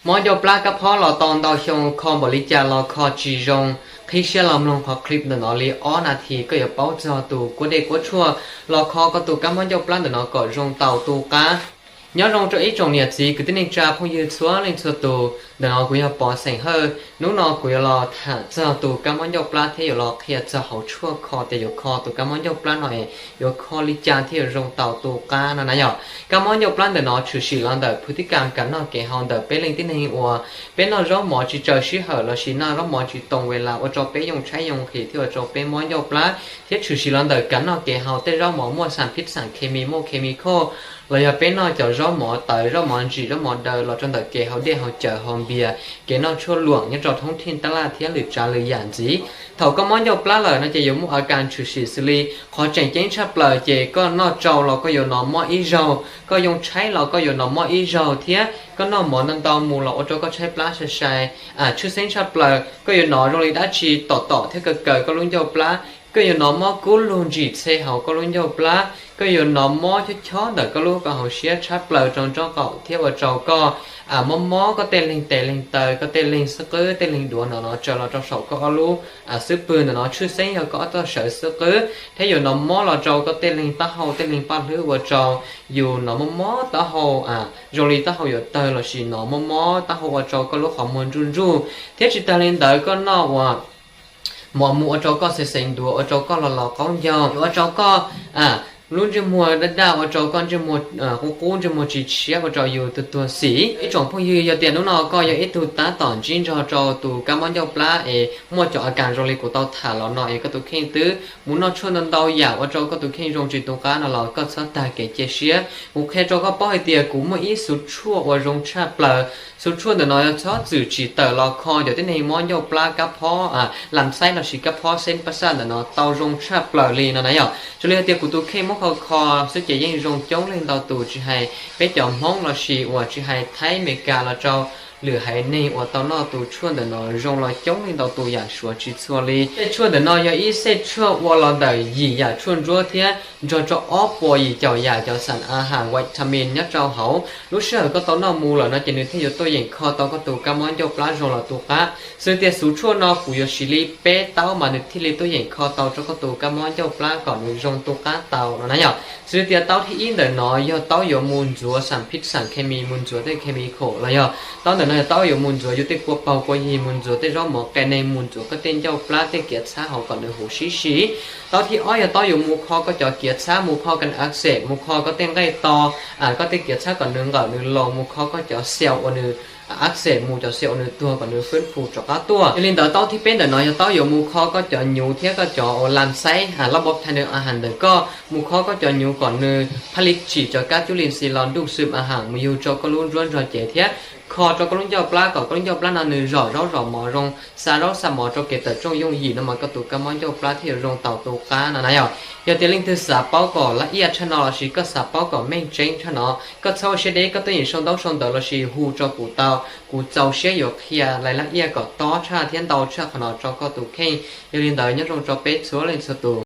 Mob ncauj plab kab phob los tau ntau xyoo, kho npaum li cas los kho tsis zoo. Qhib siab los mloog qhov clip ntawm no li ob nas this koj yuav paub txog tus kuab dej kuab tshuaj los kho koj tus kab mob ncauj plab ntawm no kom zoo tau tu qab. Nyob zoo rau ib tsoom niam txiv kwv tij neej tsa phooj ywg txhua leej txhua tus, ntawm no kuv yog Pov xeem Hawj. Hnub no kuv yuav los tham txog tus kab mob ncauj plab thiab yuav los qhia txog hauv tshuaj kho tias yuav kho tus kab mob ncauj plab no es yuav kho li cas thiaj yuav zoo tau tu qab no na yom. Kab mob ncauj plab ntawm no tshwm sim los ntawm phwv thib kam kam noj kev haus ntawm peb leej tib neeg uas peb noj zaub mov tsis tsaws sij hawm lossis noj zaub mov tsis toos ves las ua rau peb yoo tshaib yoo nqhis thiab ua rau peb mob ncauj plab, thiab tshwm sim los ntawm kam noj kev haus tej zaub mov muaj xam phib xam khes mis muaj khes mis khoj, los yog peb noj cov zaub mov tawv, zaub mov ntsim, zaub mov daw los rau ntawm kev haus dej haus cawv haus npias, kev noj tshuaj luam nyob rau thoob theej tab laj thiab lwm tsav lwm yam ntxiv. Thaum koj mob ncauj plab lawm no ces yuav muaj a kas tshwm sim xws li qhov tseem ceeb tshaj plaws ces koj noj tsau los koj yuav hnov mob ib zaug, koj yoo tshaib los koj yuav hnov mob ib zaug thiab koj noj mov ntau ntau mus los ua rau koj tshaib plab sai sai. Tshwj xeeb tshaj plaws koj yuav hnov zoo li dab tsi tom tom thiab kaw kaw koj lub ncauj plab, koj yuav hnov mob kub lug ntsim txhe hauv koj lub ncauj plab, koj yuav hnov mob chob chob ntawm koj lub ko hauv siab tshab plaws rau nraub qaum thiab ua rau koj mob mob koj tej leeg tes leeg taw, koj tej leeg xub qwb, tej leeg duav no no tsaws los rau saum koj ob lub xub pwg ntawm no, tshwj xeeb yog koj ob txoj sawv xub qwb, thiab yuav hnov mob los rau koj tej leeg taub hau, tej leeg paj hlwb ua rau yus hnov mob mob taub hau, zoo li taub hau yuav tawg lossis hnov mob mob taub hau ua rau koj lub qhov muag ntsuj ntsuj, thiab tsis tag li ntawd koj noj uas mov mus ua rau koj xeev xeev ntuav, ua rau koj los los qaub ncaug, ua rau koj lub ntsej muag daj daj, ua rau koj ntsej muag qub qub, ntsej muag tsis tshiab, ua rau yus tuag tuag xim. Ib tsoom phooj ywg, yog tias hnub no koj yog ib tug tab tom ntsib nrog rau tus kab mob ncauj plab es muaj cov a kas zoo li kuv tau tham los no es koj tus kheej twb mus noj tshuaj ntau ntau yam ua rau koj tus kheej zoo tsis tu qab no los koj txhob tag kev cia siab. Kuv qhia rau koj paub hais tias kuv muaj ib xuv tshuaj uas zoo tshaj plaws. Xuv tshuaj ntawm no txhob txwm tsim tawm los kho cov tib neeg mob ncauj plab kab phob lam xaib lossis kab phob xeeb pab xaj ntawm no tau zoo tshaj plaws li no na yom. Zoo li hais tias kuv tus kheej muab kho kho xwb ces yeej zoo coob leej ntau tus, tsis hais peb cov Hmoob lossis uas tsis hais Thaib, Amelikas los rau lwm haiv neeg uas tau noj tus tshuaj ntawm no zoo los coob leej ntau tus yam suav tsis txhua li. Tej tshuaj ntawm no yog ib xej tshuaj ua los ntawm yim yam tshuaj ntsuab thiab nrog rau ob puas yim caum yam cov xam a has vitamin nyob rau hauv. Lub sij hawm koj tau noj mus lawm no ces nws thiaj yuav tuaj yeem kho tau koj tus kab mob ncauj plab zoo los tu qab. Xws li tias xuv tshuaj no kuv yuav siv li peb taub mas nws thiaj li tuaj yeem kho tau rau koj tus kab mob ncauj plab kom nws zoo tu qab tau no na yom. Xws li tias taub thib ib ntawm no yog taub yuav mus ntxuav xam phib xam khes mis, mus ntxuav tej khes mis khom los yog taub ntawm no yog taub yuav mus ntxuav yus tej kua paug kua yig, mus ntxuav tej zaub mov qe neeg, mus ntxuav koj tej ncauj plab tej kiav txhab hauv kom nws huv sib si. Taub thib ob yog taub yuav mus kho koj cov kiav txhab, mus kho kas a xes, mus kho koj tej nqaij to, koj tej kiav txhab kom nws nqawm nws laus, mus kho koj cov xel uas nws a xes, mus cov xel uas nws tuag kom nws fwb fu rov qab tuaj. Yog li ntawd taub thib peb ntawm no yog taub yuav mus kho koj cov nyuv thiab koj cov uas lam xaib lab npau thai nws a has ntawm koj, mus kho koj cov nyuv kom nws phaj li tsim cov kab cub li xis los ntuj xwm a has mus yug rau koj lub nruab nrog cev thiab kho rau koj lub ncauj plab kom koj lub ncauj plab no nws zom zaub zom mov zoo, xa zaub xa mov rau kev tawm rooj yooj yim no mas koj tus kab mob ncauj plab thiaj yuav zoo tau tu qab no na yom. Yog tias leej twg xav paub kom laj iaj tshaj no lossis koj xav paub kom meej tseeb tshaj no, koj txhob ua siab deb, koj tuaj yeem sau ntaub sau ntawv lossis hu rau kuv tau, kuv txaus siab yuav qhia lais laj iaj kom tob tshaj thiab ntau tshaj qhov no rau koj tus kheej. Yog li ntawd nyob zoo rau peb txhua leej txhua tus.